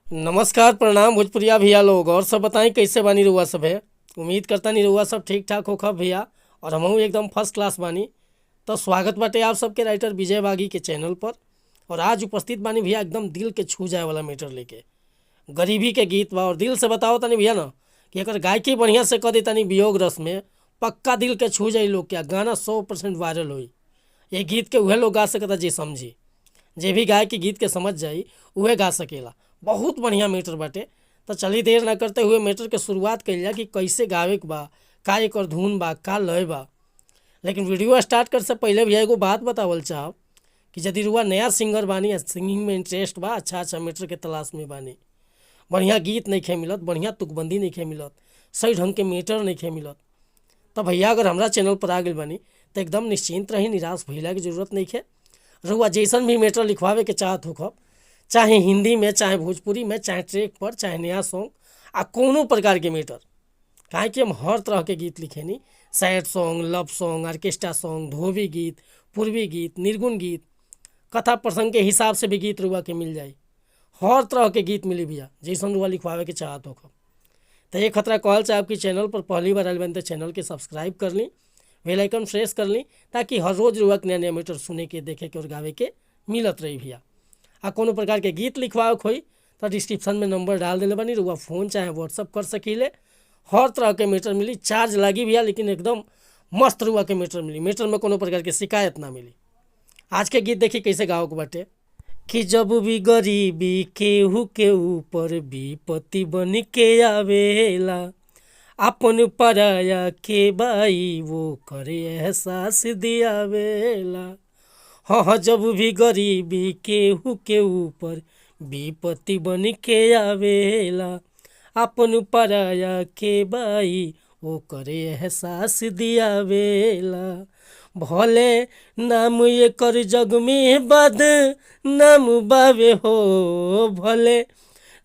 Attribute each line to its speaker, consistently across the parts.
Speaker 1: नमस्कार, प्रणाम भोजपुरिया भैया लोग। और सब बताई कैसे बानी रउआ सब है। उम्मीद करता नी रउआ सब ठीक ठाक होखब भैया, और हमहू एकदम फर्स्ट क्लास बानी। तो स्वागत बाटे आप सबके राइटर विजय बागी के चैनल पर। और आज उपस्थित बानी भैया एकदम दिल के छू जाए वाला मैटर लेके, गरीबी के गीत बा। और दिल से बताओ तनी भैया ना कि अगर गायकी बढ़िया से कर दी तनी वियोग रस में, पक्का दिल के छू जाई लोग के, गाना 100% वायरल होई। ये गीत के उहे लोग गा सकता जे समझी, जे भी गायक के गीत के समझ जाई उहे गा सकेला। बहुत बढ़िया मैटर बाटे। तो चलिए देर ना करते हुए मैटर के शुरुआत कइल जा कि कैसे गावे के बा, का एकर धुन बा, का लय बा। लेकिन वीडियो स्टार्ट करे से पहले भैया एगो बात बतावल चाहब कि यदि रुआ नया सिंगर बानी, सिंगिंग में इंटरेस्ट बा, अच्छा अच्छा मैटर के तलाश में बानी, बढ़िया गीत नइखे मिलत, बढ़िया तुकबंदी नइखे मिलत, सही ढंग के मैटर नइखे मिलत, तो भैया अगर हमरा चैनल पर आ गइल बानी तो एकदम निश्चिंत रही, निराश भइला के जरूरत नइखे। रुआ जैसन भी मैटर लिखवावे के चाहत होखब, चाहे हिंदी में, चाहे भोजपुरी में, चाहे ट्रैक पर, चाहे नया सॉन्ग, आ कोनो प्रकार के मैटर, काहे कि हम हर तरह के गीत लिखेनी। Sad song, love song, orchestra song, धोबी गीत, पूर्वी गीत, निर्गुण गीत, कथा प्रसंग के हिसाब से भी गीत रुआ के मिल जाई। हर तरह के गीत मिली भैया जैसन रुआ लिखवावे के चाहत होखब। तो ये खतरा कहल चाहब कि चैनल पर पहली बार आयल बानी तो चैनल के सब्सक्राइब कर ली, बेल आइकन प्रेस कर ली, ताकि हर रोज़ रुआ के नया नया मैटर सुने के, देखे के और गावे के मिलत रही भैया। आ कोनो प्रकार के गीत लिखवावे के होई तो डिस्क्रिप्शन में नंबर डाल देले बानी, रुआ फ़ोन चाहे व्हाट्सअप कर सकीले। हर तरह के मैटर मिली, चार्ज लागी भैया, लेकिन एकदम मस्त रुआ के मैटर मिली, मैटर में कोनो प्रकार के शिकायत ना मिली। आज के गीत देखी कैसे गावे के बाटे कि जब भी गरीबी केहू के ऊपर विपत्ति बन के आवेला, अपन पराया के बाई वो करे एहसास दियावेला। हाँ हाँ, जब भी गरीबी केहू के ऊपर विपत्ति बन के आवेला, अपन पराया के बाई वो करे एहसास दियावेला। भले नाम एकर जग में बद नाम बावे हो, भले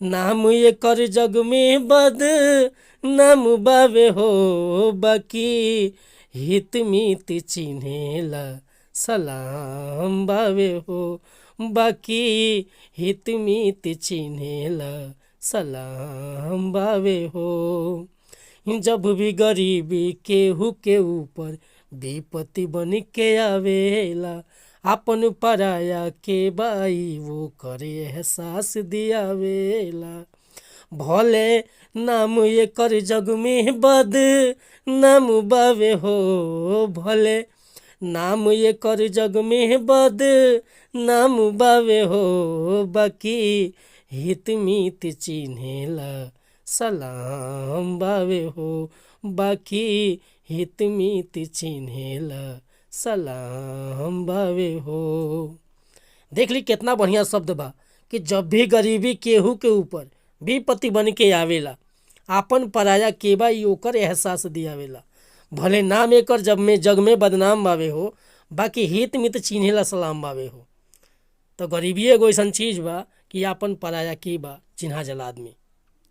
Speaker 1: नाम एकर जग में बद नाम बावे हो, बाकी हित मित चिन्हेला सलाम बावे हो, बाकी हित मित चिन्हेला सलाम बावे हो। जब भी गरीबी केहू के ऊपर विपत्ति बन के आवेला, अपन पराया के बाई वो करे एहसास दियावेला। भले नाम एकर जग में बद नाम बावे हो, भले नाम एकर जग में बद नाम बावे हो, बाकी हित मित चिन्हेला सलाम बावे हो, बाकी हित मित चिन्हेला सलाम बावे हो। देख ली कितना बढ़िया शब्द बा कि जब भी गरीबी केहू के ऊपर विपत्ति बन के आवेला, आपन पराया के बा ई ओकर एहसास दियावेला। भले नाम एकर जब में जग में बदनाम बावे हो, बाकी हित मित चिन्हेला सलाम बावे हो। तो गरीबी एगो ऐसन चीज़ बा कि आपन पराया के बा चिन्हा जाला आदमी,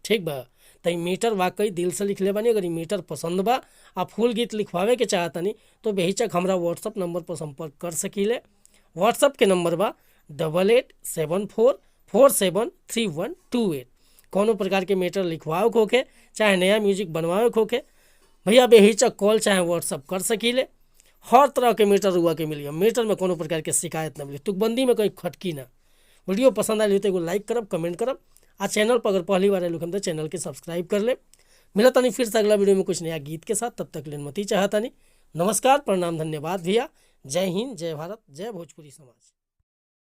Speaker 1: ठीक बा। तो ई मीटर वाकई दिल से लिखले बानी। अगर ई मीटर पसंद बा आ फुल गीत लिखवावे के चाहतनी तो बेहिचक हमरा व्हाट्सअप नंबर पर संपर्क कर सकीले। व्हाट्सअप के नंबर बा 8874473128। कोनो प्रकार के मैटर लिखवावे के होखे, चाहे नया म्यूजिक बनवावे के होखे, भैया बेहिचक कॉल चाहे व्हाट्सअप कर सकीले। हर तरह के मैटर रुआ के मिली, मैटर में कोनो प्रकार के शिकायत ना मिली, तुकबंदी में कहीं खटकी ना। वीडियो पसंद आयल तो एगो लाइक करब, कमेंट करब, आ चैनल पर अगर पहली बार आयल तो चैनल के सब्सक्राइब कर ले। मिलत तनी फिर से अगला वीडियो में कुछ नया गीत के साथ, तब तक ले अनुमति चाहतनी। नमस्कार, प्रणाम, धन्यवाद भैया। जय हिंद, जय भारत, जय भोजपुरी समाज।